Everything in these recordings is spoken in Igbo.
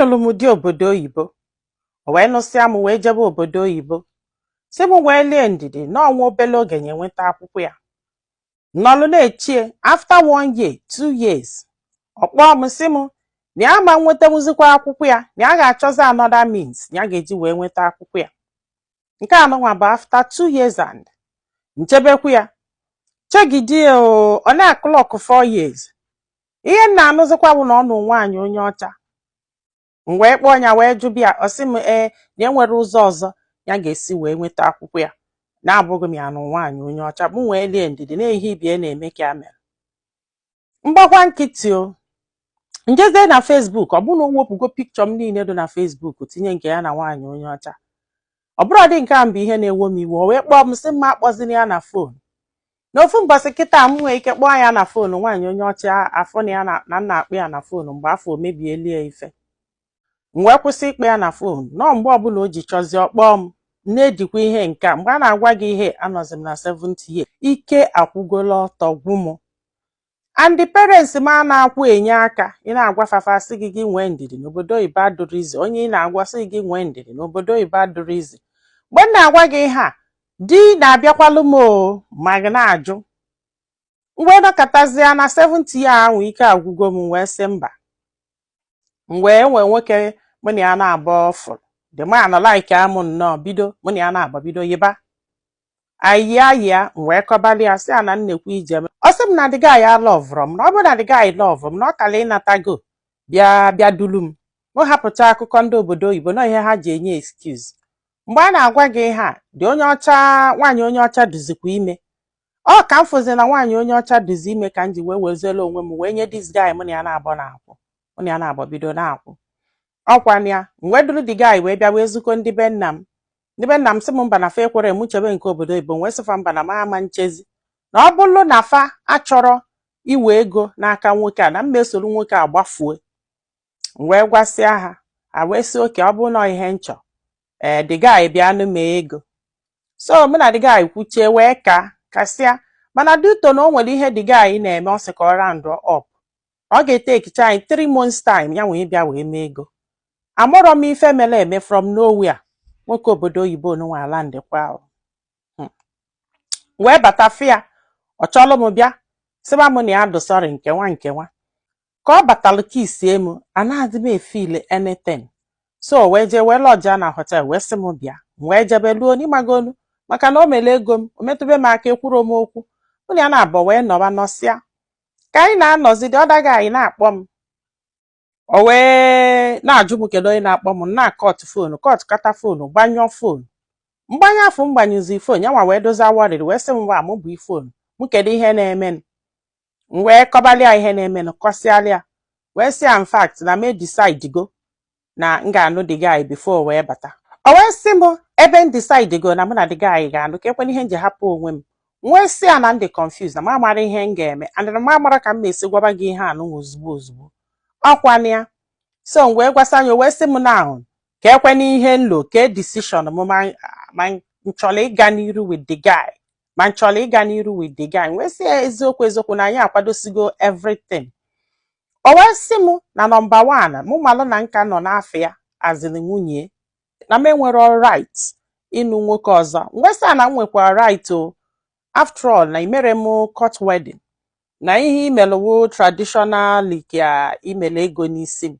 Anụrụ m di obodo oyibo, o wee nụsịa m, wee jebe obodo oyibo, si m wee lie ndidi n'ọnwa obele oge ya enweta akwụkwọ ya. Nọlụ na-echie. After one year, 2 years, ọ kpọọ m, sị m na ya ma nwetanwuzikwa akwụkwọ ya, na ya ga-achọzi another means ya ga-eji wee nweta akwụkwọ ya. Nke anụnwa bụ after 2 years and nchebekwu ya chegidie o, ọ na-aclock 4 years. Ihe m na-anụzikwa bụ na ọ nụ nwaanyị onye ọcha. M wee kpọọ ya, wee jụbịa. Ọ sị m ee, na enwere ụzọ ọzọ ya ga-esi wee nweta akwụkwọ ya na-abụghị m ya nụ nwaanyị onye ọcha. Mụ wee lie ndidi na ihe ibie na-eme ka ya mere mgbakwa nkịtị. O njezie na Facebook, ọ bụrụ na o wepụgo pikchọ m niile dị na Facebook, tinye nke ya na nwaanyị onye ọcha. Ọ bụrụ dị nke a mbụ, ihe na-ewo m iwe, o wee kpọọ m, sị m akpọzina ya na phone. N'ofu mbọsị kịta, m nwee ike kpọọ ya na phone, nwaanyị onye ọcha afọ na ya na nna akpọ ya na phone. Mgbe afọ o mebielie ife, m wee kwụsị ịkpọ ya na phone. Nọọ mgbe ọbụla o ji chọzie, ọkpọọ m, na-edikwa ihe nke a. Mgbe a na-agwa gị ihe, anọzi m na 70 year, ike akwụgola ọtọ gwụ m, and the parents m a na-akwụ enye aka. Ị na-agwa fafa, sị gị gị nwee ndidi n'obodo oyibo adụrụ izi. Onye ị na-agwa sị gị nwee ndidi n'obodo oyibo adụrụ izi. Mgbe m na-agwa gị ihe a, di na-abịakwalụ m o, ma gị na-ajụ mgbe nọkọtazie na 70 year ahụ, ike agwụgo m, wee sị mba. M wee nwee nwoke mụ na ya na-abụ fụrụ, the man like amụ nnọọ, bido mụ na ya na-agba, bido yiba ayịa ya. M wee kọbalị ya, sị ya na nnekwu ije m. Ọ sị m na the guy ya loveụrụ m, na ọ bụrụ na the guy love m, na ọ kala ịnatago bịa bịa dulu m. Mụ hapụcha akụkọ ndị obodo oyibo na ihe ha ji enye excuse. Mgbe a na-agwa gị ihe a, dị onye ọcha, nwaanyị onye ọcha duzikwa ime. Ọ ka m fụzi na nwaanyị onye ọcha duzi ime, ka m ji wee weziela onwe m wee nye this guy mụ na ya na-abọ na-akwụ. Mụ na ya na-abọ bido na-akwụ ọkwa ya. M wee duru the guy wee bịa, wee zukọ ndị be nna m. Ndị be nna m sị m mba, na fa ekwere m chebe nke obodo oyibo. M wee sị fa mba, na m ama nchezi, na ọ bụrụ na fa achọrọ iwe ego n'aka nwoke a, na m esoro nwoke a gbafue. M wee gwasịa ha, ha wee sị oke, ọ bụrụ na ihe nchọ, ee, the guy bịanụ mee ego. So mụ na the guy kwuchie, wee ka kasịa. Mana due to na o nwere ihe the guy na-eme, ọ sị ka ọ round up, ọ ga-etekicha anyị 3 months time ya wee bịa wee mee ego. Amụrọ m ife mere eme. From nowhere, nwoke obodo oyibo nwa ala ndịkwa wee bata fịa. Ọ chọlụ m bịa, sịba m na ya dụ sorry, nke nwa nke nwa. Ka ọ batalụ kisie m, anaghịzi m efeel anything. So wee jee, wee lodge na hotel, wee sị m bịa. M wee jebe luo n'ịmagolu, maka na o mere ego m, o metụbe m aka, ekwuro m okwu. Mụ na ya na-abọ wee nọba nọsịa. Ka anyị na-anọzi, dị ọdaghị anyị na-akpọ m, o wee na-ajụ m kedu onye na-akpọ m. Na-acut phone, cut kata phone, gbanyụọ phone. Mgbanye afọ m gbanyụzi phone ya nwa, wee dozie worried, wee sị m gwa mụ bụ phone mụ, kedu ihe na-emenụ? M wee kọbalịa ihe na-emenụ, kọsịalịa, wee sị ya in fact na me decide go na m ga-anụ the guy before wee bata. O wee sị m ebe m decide go na mụ na the guy ga-anụ, ka ekwena ihe m ji hapụ onwe m. M wee sị ya na m dị confused, na m amara ihe m ga-eme, and na m amara ka m na-esi gwaba gị ihe anụ ozugbo ozugbo ọkwana ya. So m wee gwasa ya, o wee sị m na ahụ ka ekwena ihe nlo ka decision m, ma m chọrọ ịga n'iru with the guy, ma m chọrọ ịga n'iru with the guy. M wee sị ya eziokwu eziokwu na anyị akwadosigo everything. O wee sị m na number one, mụ malụ na nka nọ n'afọ ya azịrị nwunye, na m enwero right ịnụ nwoke ọzọ. M wee sị ya na m nwekwara right o, after all na imere m court wedding, na ihe imelụwo traditional ka imele ego n'isi m.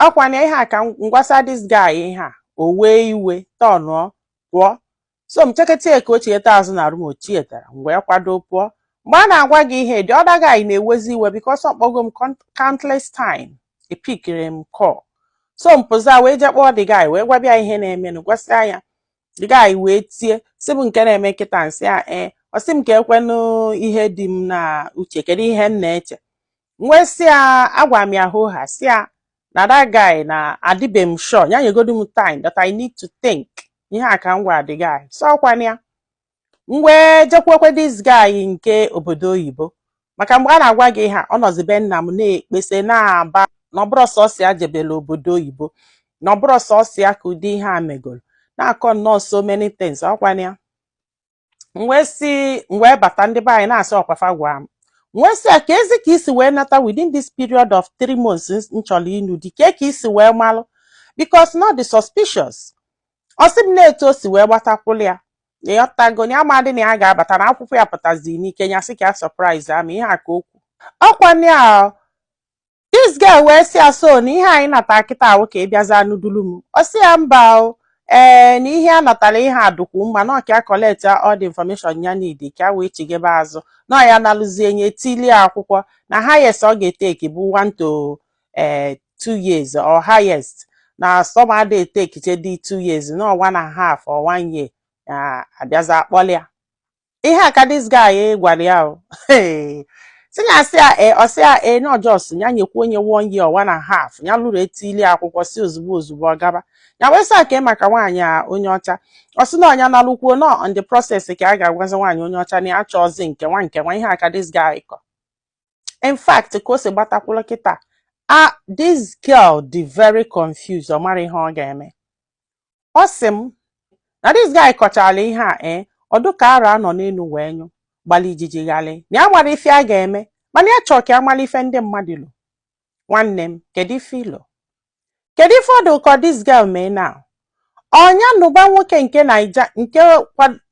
Ọkwa na ihe a ka m gwasa this guy ihe a, o wee iwe tọnụọ pụọ. So m cheketa ka o chigheta azụ na room, o chietara m, wee kwado pụọ. Mgbe a na-agwa gị ihe, the other guy na-ewezi iwe because ọ kpọgo m countless time, epickiri m call. So m pụza wee jee kpọọ the guy, wee gwabịa ihe na-emenụ, gwasịa ya. The guy wee tie, sị m nke na-eme kịta. Nsị ya ee. Ọ sị m ka ekwenụ ihe dị m na uche, kedu ihe m na-eche? M wee sị ya, agwa m ya hoo ha, sị ya na that guy na adịbe m sure, ya nyegodu m time, that I need to think. Ihe a ka m gwa the guy. So ọkwana ya, m wee jekwekwe this guy nke obodo oyibo, maka mgbe a na-agwa gị ha, ọ nọzi be nna m na-ekpese na-aba na ọbụrụ sọsọ ya jebela obodo oyibo, na ọbụrụ sọsọ ya ka ụdị ihe a megoro, na-akọ nnọọ so many things. Ọkwana ya, m wee si, m wee bata. Ndị be anyị na-asị ọkwafa gwa m Nwee sị ya ka ezi ka isi wee nata within this period of 3 months m chọrọ ịnụ di, ka isi wee malụ, because not the suspicious. Ọ sị m na-etu o si wee gbatakwụlụ ya, ịghọtago, na ya amadị na ya ga-abata na akwụkwọ ya pụtazi n'ike ya, sị ka ya surprise ama ihe a ka okwu ọkwa ya. This girl wee sị ya, so na ihe anyị nata kịta ahụ ka ị bịaza nudulu m? Ọ sị ya mba o, ee, na ihe a natara ihe a dụkwu mma na ọka collect all the information ya need ka wee chigebe azụ na ya nalụzie nye tilie akwụkwọ, na highest ọ ga-eteki bụ 1 to 2 years or highest na some ada etekiche dị 2 years, na one and a half or one year na abịaza akpọlịa. Ihe a ka this guy gwara ya o si ya, sị ya ee, ọ sị ya ee, na ọjọọ ya nyekwa onye one year or one and a half ya lụrụ etili akwụkwọ si ozugbo ozugbo ọ gaba. Ya wee sị ake maka nwaanyị a onye ọcha, ọ sị na ọnya nalụkwuo nọ on the process ka a ga-agwazi nwaanyị onye ọcha na ya chọọzi nke nwa nke nwa. Ihe a ka this guy kọ. In fact, ka o si gbatakwụlụ kịta a, this girl dị very confused, ọ mara ihe ọ ga-eme. Ọ sị m na this guy kọchara ihe a, ee, ọdụ ka ara anọ n'elu wee nyụ gbali ijiji ghalị, na ya mara ife a ga-eme, mana ya chọọ ka ya mara ife ndị mmadụ lụ. Nwanne m, kedu ife ilo? Kedu ife ọ dị ụkọ this girl mee now? Ọnya nụba nwoke nke Naija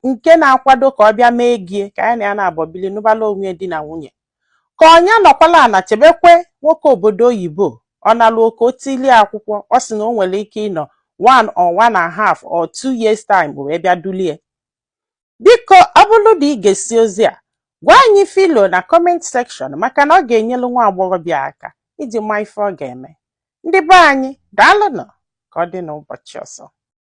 nke na-akwado ka ọ bịa mee gie ka ya na ya na-abọbili nụbala onwe di na nwunye, ka ọnya nọkwala ana chebekwe nwoke obodo oyibo ọ na-alụ ka o tilie akwụkwọ? Ọ sị na o nwere ike ịnọ 1 or 1.5 or 2 years time wee bịa dulie. Biko, ọ bụrụ na ị ga-esi ozi a, gwa anyị filo na comment section, maka na ọ ga-enyelu nwa agbọghọbịa aka iji ma ife ọ ga-eme. Ndị be anyị, daalụnụ. Ka ọ dị n'ụbọchị ọzọ.